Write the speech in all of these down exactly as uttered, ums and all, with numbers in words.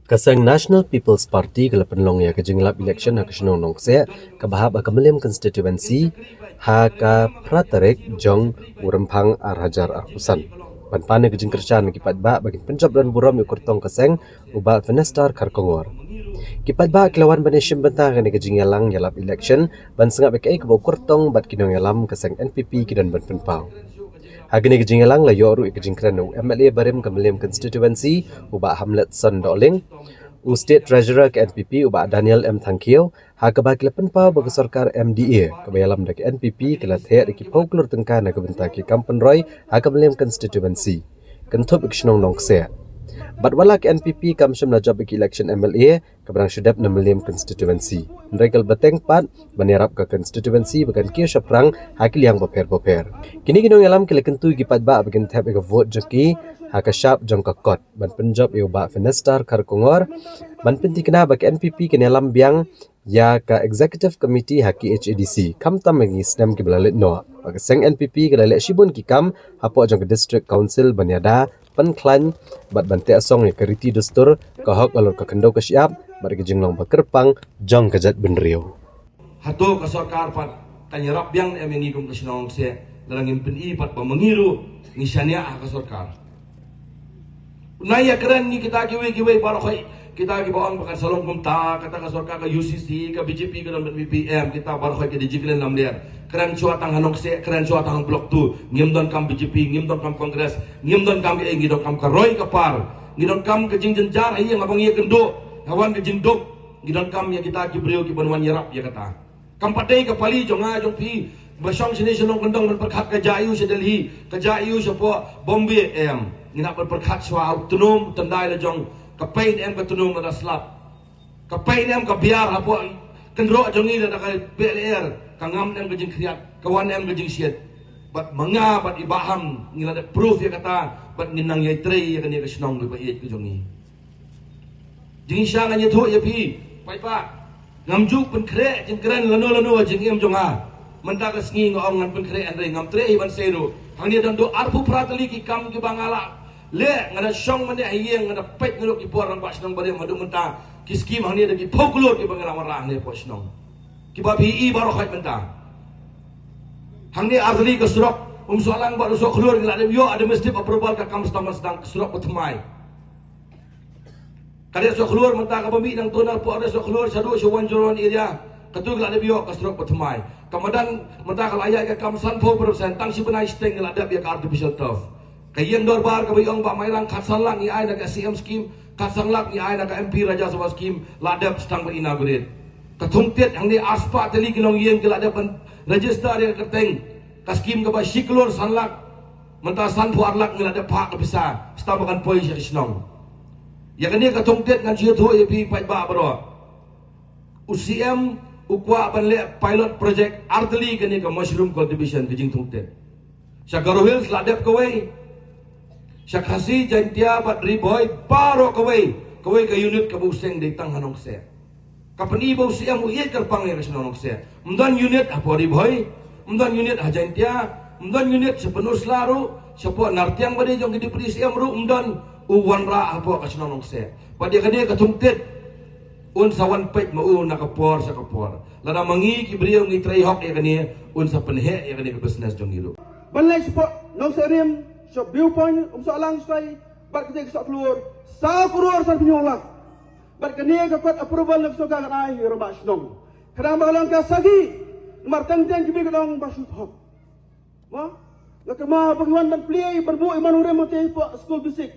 Ka seng National People's Party ka la pynlong ïa ka jingïalap election ha ka shnong Nongkseh, kaba hap ha ka Mylliem constituency, ha ka phra tarik jong u Rymphang ar hajar arphew san. Ban pan ïa ka jingkyrshan na ki paidbah ba kin pynjop don burom ïa u kyrtong ka seng, u Bah Fenester Kharkongor. Ki paidbah ki la wan ban ïashim bynta ha kane ka jingïalang ïalap election, ban sngap ïa kaei kaba u kyrtong bad ki nongïalam ka seng N P P ki don ban pynpaw. Ha kane ka jingïalang la ïoh ruh ïa ka jingkren na u M L A barim ka Mylliem constituency, u Bah Hamletson Dohling, u State Treasurer ka N P P, u Bah Daniel M Thangkhiew, ha kaba ki la pynpaw ba ka sorkar M D A kaba ïalam da ka N P P ka la theh da ki phew klur tyngka na ka bynta ki kam pynroi ha ka Mylliem constituency, kynthup ïa ka shnong Nongkseh. Bad wat la ka N P P kam shym la jop ïa ka election M L A kaba dang shu dep na Mylliem constituency, hynrei ka la bteng pat ban ïarap ka constituency ba kan kiew shaphrang ha ki liang bapher bapher. Kine ki nongïalam ki la kyntu ïa ki paidbah ba kin thep ïa ka vote jong ki ha ka shap jong ka kot ban pynjop ïa u Bah Fenester Kharkongor, ban pynthikna ba ka N P P kan ïalam biang ïa ka Executive Committee ha K H A D C, khamtam ha ki snem kiba la leit noh. Ba ka seng N P P ka la leh shibun ki kam hapoh jong ka District Council ban ïada, pynkhlaiñ bad ban teh song ïa ka riti dustur, ka hok halor ka khyndew ka shyiap bad ka jinglong ba kyrpang jong ka jaitbynriew. Hato ka sorkar pat kan ïarap biang em ïa ngi kum ka shnong Nongkseh, lada ngim pyni pat ba ma ngi ruh ngi shaniah ha ka sorkar. Nai ïa kren ngi kita kiwei kiwei baroh, kita kiba ong ba kan sa long kumta, kata ka sorkar ka U C C, ka B J P ka don bad P P M, kita baroh ki dei jingkren lamler. Kren shuwa tang ha Nongkseh, kren shuwa tang ha Block two, ngim donkam B J P, ngim donkam Congress, ngim donkam ei, ngi donkam ka roi ka par, ngi donkam ka jingjynjar ha ïing, haba ngi ïakynduh, ha wan ka jingduk, ngi donkam ïa kita ki briew kiban wan ïarap ïa kata. Kam pat dei ka pali jong nga jong phi ba shong shane sha nongkyndong ban pyrkhat ka jia aiu sha Delhi, ka jia aiu shapoh Bombay, em. Ngi hap ban pyrkhat shuwa ha u tnum tyndai la jong, ka pei ne em ka tnum lada slap, ka pei ne em ka biar hapoh kynroh jong ngi lada ka beh lyer, ka ngam ne em ka jingkhriat, ka wan ne em ka jingshit. Bad ma nga bad i Bah Ham ngi la dep proof ïa kata, bad ngin nang ïai trei ïa kane ka shnong kaba ïeit ka jong ngi. Jingshisha ngan ïathuh ïa phi, paidbah, ngam ju pynkhreh jingkren lano lano ha jingim jong nga. Mynta ka sngi nga ong ngan pynkhreh, hynrei ngam treh hi ban sei ruh. Hangne don duh arphew phra tylli ki kam kiba nga la leh, nga da shong mynne ha ïing, nga da peit naduh ki por rangbah shnong barim haduh mynta, ki skim hangne da ki phew klur kiba nga la wanrah hangne hapoh shnong, kiba phi i baroh khoit mynta. Hangne ar tylli ka surok Umsohlang bad Umsohkhlur, ngi la dep ïoh administrative approval, ka kam sdang ban sdang, ka surok ba thymmai. Ka dei Sohkhlur mynta kaba mih nangto na poh dei Sohkhlur shaduh sha Wanjoron area, katu ki la dep ïoh ka surok ba thymmai. Ka madan mynta ka la ïaid ka kam sanphew percent, tang shi bnai shiteng ngi la dep ïa ka artificial turf. Ka ïing dorbar kaba ïong Bah Mairang, khatsan lak ngi ai na ka C M scheme, khatsan lak ngi ai na ka M P Rajya Sabha scheme, la dep sdang ban inaugurate. Ka Thungtit hangne arspah tylli ki longïing ki la dep ban register ïa ka kyrteng. Ka scheme kaba shi klur san lak, mynta sanphew ar lak ngi la dep phah ka pisa, sdang ba kan poi sha ka shnong. Ïa kane ka Thungtit ngan shu ïathuh ïa phi paidbah baroh. U C M u kwah ban leh pilot project ar tylli kane ka mushroom cultivation ka jingthungtit. Sha Garo Hills la dep kawei. Sha Khasi, Jaintia bad Ri Bhoi baroh kawei, kawei ka unit kaba u seng dei tang ha Nongkseh. Ka pyni ba u C M u ïeit kyrpang ïa ka shnong Nongkseh. Ym don unit hapoh Ri Bhoi, ym don unit ha Jaintia, ym don unit sha Pynursla ruh, shapoh Nartiang ba dei jong ki Deputy C M ruh ym don, u wanrah hapoh ka shnong Nongkseh. Bad ïa kane ka Thungtit un sa wan peit ma u na ka por sha ka por. Lada ma ngi ki briew ngi trei hok ïa kane, un sa pynheh ïa kane ka business jong ngi ruh. Ban leit shapoh Nongkseh Rim, sha View Point, Umsohlang shatai, bad kata ka Sohkhlur, saw klur sanphew hynñiew lak. Bad kane ka kot approval na ka sorkar kan ai ïa u rangbah shnong. Ka dang ba ka long ka sagi, namar teng teng ki briew ki dang ba shu thok. Mo? Nga kynmaw ba ngi wan ban plie, ban buh ïa man u Rim hangtei hapoh skul basic.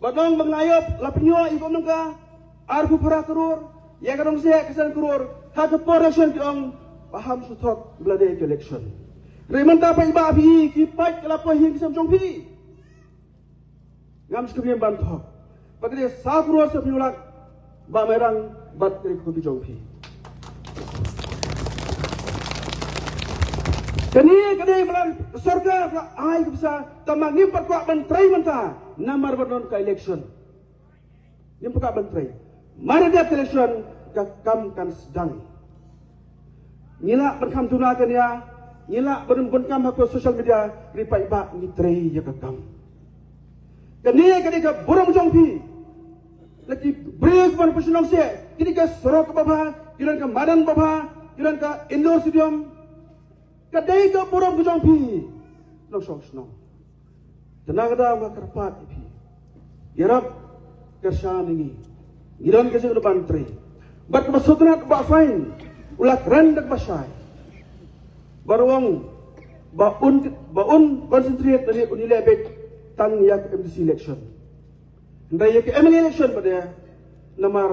Ba dang ba nga la ïoh, la pynïoh ïa ka um nangka arphew phra klur, ïa ka Nongkseh ka san klur, ha ka por election ki ong ba ham shu thok ba la dei ka election. Hynrei mynta paidbah phi, ki paid ka la poi ha ïing ki sem jong phi. Ngam skhem ban thok. Ba ka dei saw klur sanphew hynñiew lak, Bah Mairang bad ka dei ka khublei jong phi. Kane ka dei ba la sorkar ka ai ka pisa, tangba ngim pat kwah ban trei mynta, namar ba don ka election. Ngim pat kwah ban trei. Mar ïa dep ka election ka kam kan sdang. Ngi lah ban kham duna kane, ngi lah ban bun kam ha ka social media, hynrei paidbah ngi trei ïa ka kam. Kane ka dei ka burom jong phi. La ki briew kiban pynshong seh, kine ka surok kaba bha, ki don ka madan ba bha, ki don ka indoor stadium. Ka dei ka burom ka jong phi. Nongshong shnong. Te na ka daw nga kyrpad ïa phi. Ïarap kyrshan ïa ngi. Ngi don ka jingïadei ban trei. Bad kaba sngewtynnat Bah Sain u la kren da kaba shai. Ba u ong ba un, ba un concentrate na un ïaleh beit tang ïa ka M D C election. Hynrei ïa ka M L A election pat de namar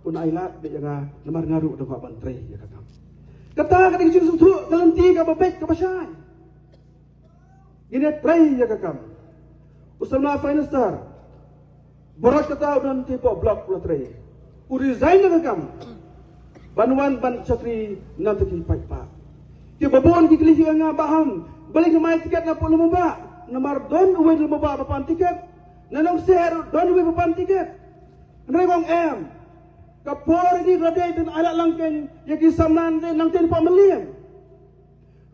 un ailad beit ïa nga, namar nga ruh da kwah ban trei ïa ka kam. Kata ka dei ka jingsngewthuh ka lynti kaba beit kaba shai. Ngin ïa trei ïa ka kam. U samla Prime Minister, barot kata u don te hapoh block u la trei. U resign na ka kam ban wan ban shakri na ka ki paidbah. Kiba bun ki kylli ïa nga, Bah Ham, balei ngim ai tiket na hapoh Lumbabah? Namar don uwei Lumbabah ba pan tiket. Na Nongsier don uwei ba pan tiket. Hynrei nga ong em. Ka por ïa ngi ka la dei ban ailad lang kein ïa ki samla nangtei, nangtei hapoh Mylliem.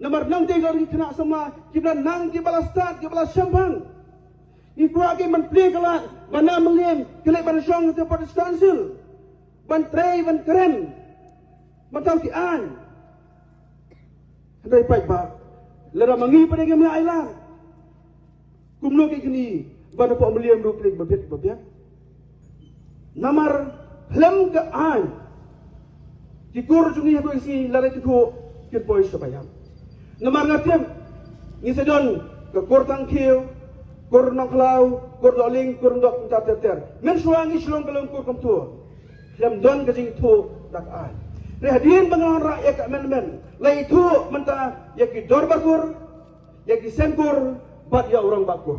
Namar nangtei ka dei ki khynnah samla kiba la nang, kiba la stad, kiba la shemphang. Ngi kwah ki ban plie ka lad, ban na Mylliem, ki leit ban shong ha District Council, ban trei, ban kren, ban thaw ki aiñ. Hynrei paidbah, lada ma ngi pat de ngim ïa ailad, kumno ki kine ba na hapoh Mylliem ruh ki leit ba biang, ba biang. Namar khlem ka aiñ, ki kur jong ngi ha kawei ka sngi lada ki thuh kin poi sha ba ïap. Namar nga tip ngi sa don ka kur Tangkhiew, kur Nongkhlaw, kur Dohling, kur Dohkynta ter ter. Mynshuwa ngi shu long ka long kur kumto. Khlem don ka jingthoh da ka aiñ. Hynrei hadien ba nga wanrah ïa ka amendment, la ithuh mynta ïa ki dorbar kur, ïa ki seng kur bad ïa u rangbah kur.